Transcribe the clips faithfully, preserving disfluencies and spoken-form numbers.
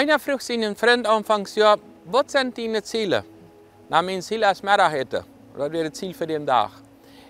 Eena fruach sienen Frint aunfangs Joa: "Waut sent diene Ziele?" "Na, mien Ziel es Meddachäten." Daut wia daut Ziel fa dän Dach.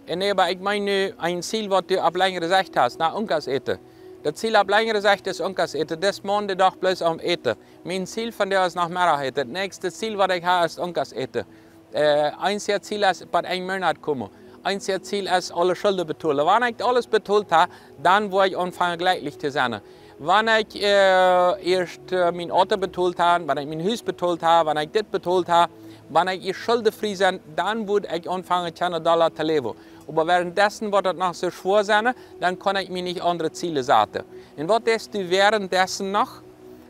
"Un nä, oba ekj meen nu een Ziel, waut du opp lenjre Sicht hast." "Na, Unkasäten." "Daut Ziel opp lenjre Sicht es Unkasäten. Dis Mond de Dach bloos om äten. Mien Ziel vondoag es noch Meddachäten. Daut näakjste Ziel, waut ekj hab, es Unkasäten." Äh, eent Ziel es bie een Moonat komen. Eent Ziel es aule Schulden betolen. Wan ekj aules betolt hab, dan woa ekj aunfangen jlekjlich to sennen. Wan ekj, äh, ieescht, äh, mien Auto betolt hab, wan ekj mien Hus betolt hab, wan ekj dit betolt hab, wan ekj ieescht schuldenfrie sie, dan woa ekj aunfangen, kjennen Dolla to läwen. Oba währenddessen woat daut noch soo schwoa sennen, dan kaun ekj mie nich aundre Ziele saten. Un waut deist du währenddessen noch?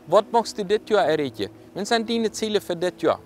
Waut muchst du dit Joa erreichen? Waut sent diene Ziele fa dit Joa?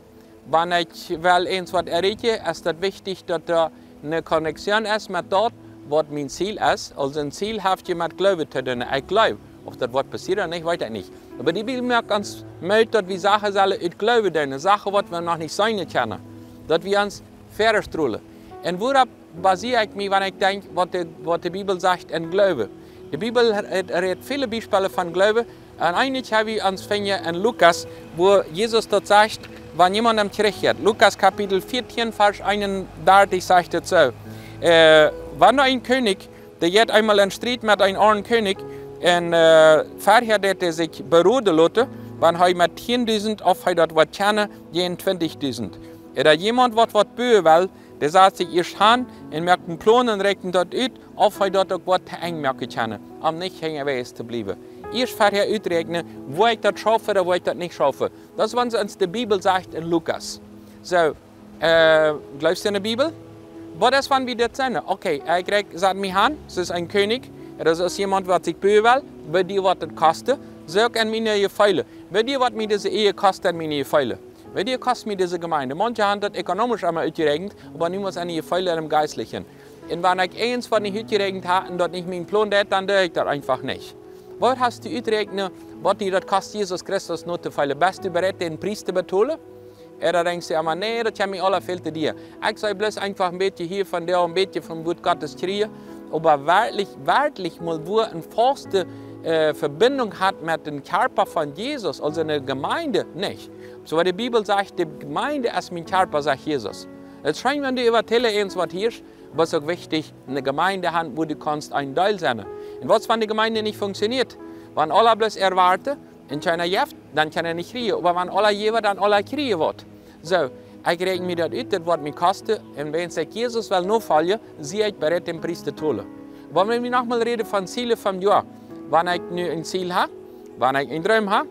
Wan ekj well eens waut erreichen, es daut wichtich, daut doa eene Connection es met daut, waut mien Ziel es. Aulsoo een Ziel haft je met Gloowen to doonen. Ekj gleew. Auf daut woat passieren, ekj weet et nich. Oba de Bibel moakt ons Moot, daut wie Sachen sellen ut Gloowen doonen, Sachen, waut wie noch nich seenen kjennen. Daut wie ons wieda strolen. Un wuaropp basier ekj mie, wan ekj denkj, waut de, waut de Bibel sajcht en Gloowen? De Bibel rät, rät väle Biespellen von Gloowen. Un eent hab wie ons finjen en Lukas, wua Jesus daut sajcht, wan wäa am kjrieen deit. Lukas Kapitel vieetieen, Varsch eenundartich sajcht et soo: Äh, wan een Kjennich, dee jeit eemol en Striet met een aundren Kjennich, un, äh, verhäa deed hee sikj beroden loten, wan hee met tiendusent, auf hee daut woat kjennen, jäajen twintichdusent. Ooda wäa waut, waut buen well, dee sat sikj ieescht han un moakt een Plon un räakjent daut ut, auf hee daut uk woat to Enj moaken kjennen, om nich hinjawäajes to bliewen. Ieescht verhäa uträakjnen, woa ekj daut schaufen ooda woa ekj daut nich schaufen. Daut es, waut ons de Bibel sajcht en Lukas. Soo, äh, gleefst du en de Bibel? Waut es, wan wie dit seenen? Okay, ekj räakj, sat mie han, daut es een Kjennich, daut es wäa, waut sikj buen well, weet du, waut daut kost? Soo uk en miene Jefeelen. Weet du, waut mie dise Ehe kost en miene Jefeelen? Weet du, kost mie dise Jemeent? Maunche han daut ökonomisch emol utjeräakjent, oba niemols en de Jefeelen un em Jeistlichen. Un wan ekj eens waut nich utjeräakjent hab un daut nich mien Plon deit, dan doo ekj daut eefach nich. Waut hast du utjeräakjent, waut die daut kost, Jesus Christus notofoljen? Best du bereit, dän Pries to betolen? Ooda denkjst du emma: "Nä, daut kjemt mie aula väl to dia. Ekj saul bloos eefach een bät hia von doa, een bät vom Wuat Gottes kjrieen." Oba werkjlich, werkjlich mol wua eene faste, äh, Vebinjunk haft met dän Kjarpa von Jesus, aulsoo eene Jemeent nich. Soo waut de Bibel sajcht, de Jemeent es mien Kjarpa, sajcht Jesus. Et es scheen, wan du äwa Tele eens waut hieescht, oba et es uk wichtich, eene Jemeent han, wua du kaust een Deel sennen. Un waut, wan de Jemeent nich funkjsioneet? Wan aula bloos erwoaten un kjeena jeft, dan kjeena nich kjrieen. Oba wan aula jäwen, dan aula kjrieen woat. Soo, ekj räakjen mie daut ut, daut woat mie kosten, un wan ekj Jesus well nofoljen, sie ekj bereit, dän Pries to tolen. Oba wan wie noch mol räden von Ziele vom Joa, wan ekj nu een Ziel hab, wan ekj een Droom hab,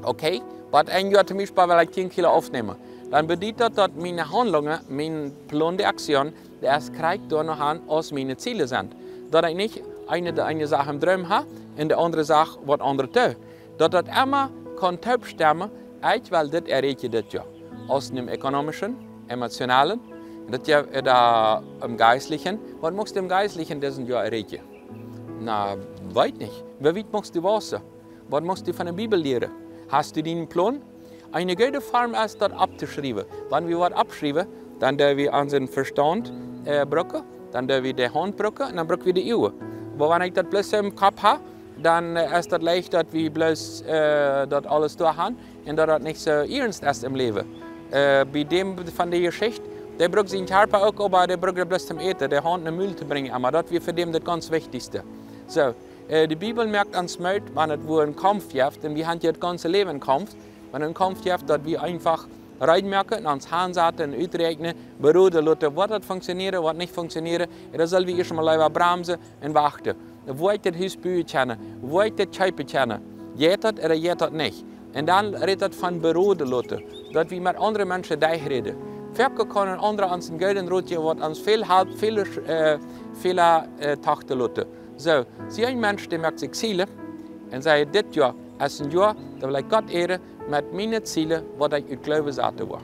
okay, waut een Joa toom Biespel well ekj tieen Kilo aufnämen, dan bediet daut, daut miene Haundlungen, mien Plon de Aktion, dee es krakjt doano han, aus miene Ziele sent. Daut ekj nich eene, de eene Sach em Droom hab un de aundre Sach waut aundret doo. Daut daut emma kaun toopstemmen, ekj well dit erreichen dit Joa. Aus en däm ökonomischen, emotionalen, daut Joa, äh, doa em Jeistlichen. Waut muchst du em Jeistlichen dit Joa erreichen? Na, weet nich. Woo wiet muchst du wausen? Waut muchst du von de Bibel lieren? Hast du dän Plon? Eene goode Form es, daut opptoschriewen. Wan wie waut oppschriewen, dan doo wie onsen Vestaunt, äh, brucken, dan doo wie de Haunt brucken un dan bruck wie de Uagen. Oba wan ekj daut bloos em Kopp hab, dan, äh, es daut leicht, daut wie bloos, äh, daut aules doa han un daut daut nich soo iernst es em Läwen. Äh, bie däm von de Jeschicht, dee brukt sienen Kjarpa uk, oba dee brukt daut bloos toom äten, de Haunt em Mul to brinjen, oba daut wia fa däm daut gaunz Wichtichste. Soo, äh, de Bibel moakt ons Moot, wan et wua een Kaumf jeft, un wie han hia daut gaunze Läwen een Kaumf, wan een Kaumf jeft, daut wie eefach reed moaken un ons hansaten un uträakjnen, beroden loten, woat daut funkjsionieren, woat nich funkjsionieren, un dan sell wie ieescht mol leewa bremsen un wachten. Woa ekj daut Hus buen kjennen, woa ekj daut kjeepen kjennen, jeit daut ooda jeit daut nich? Un dan rät daut von beroden loten, daut wie met aundre Menschen derchräden. Foaken kjennen aundre ons een gooden Rot jäwen, waut ons väl halpt, väl, äh, väl, äh, toom Achten loten. Soo, sie een Mensch, dee moakt sikj Ziele un sajcht: "Dit Joa es een Joa, doa well ekj Gott ehren met miene Ziele, waut ekj ut Gloowen saten woa."